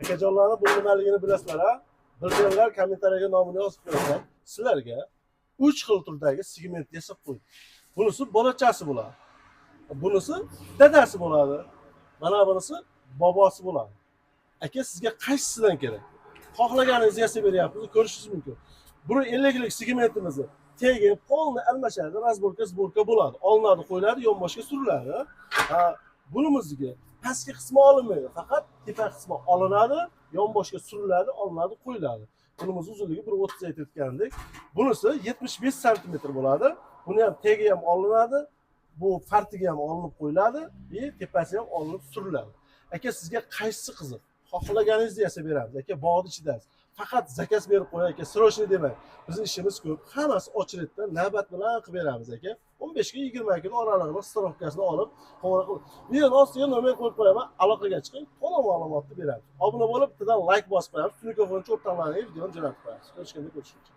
Akajonlarni bu nimaligini bilasizlar, a? Bilganlar kommentariyaga nomini yozib qo'yinglar. Sizlarga 3 xil turdagi segment yasab qo'ydik. Bunisi bolachasi bo'ladi. Bunisi dadasi bo'ladi. Mana bunisi bobosi bo'ladi. Aka, sizga qaysisidan kerak? Xohlaganingizni yasab beryapmiz, ko'rishingiz mumkin. Buni 50 lik segmentimizni tegi полный almashadi, разборка, сборка bo'ladi. Olinadi, qo'yiladi, yonboshga suriladi. Ha, bunimizniki pastki qismi olinmaydi, faqat tepa qismi olinadi, yonboshga suriladi, olinadi, qo'yiladi. Bunimiz uzunligi 1,30 aytib o'tgandek. Bunisi 75 santimetr bo'ladi. Buni ham tegi ham olinadi, bu fartiga ham olinib qo'yiladi va tepasi ham olinib suriladi. Aka, sizga qaysisi qiziq? Xohlaganingizni yasab beramiz. Aka, bog'ni ichidasiz. Faqat заказ berib qo'ying, aka, срочный demang. Bizning ishimiz ko'p. Hammasi очередь da navbat bilan qilib beramiz, aka. 15 ga 20 kun oralig'ida справка sini olib, qo'ng'iroq qilib, videoni ostiga nomer qo'yib qo'yaman, aloqaga chiqing, to'liq ma'lumotni beramiz. Obuna bo'lib, bittadan layk bosib qo'yamiz. Tunikov o'rtoqlarga videoni jo'natib qo'yamiz. Ko'rishganda ko'rishguncha.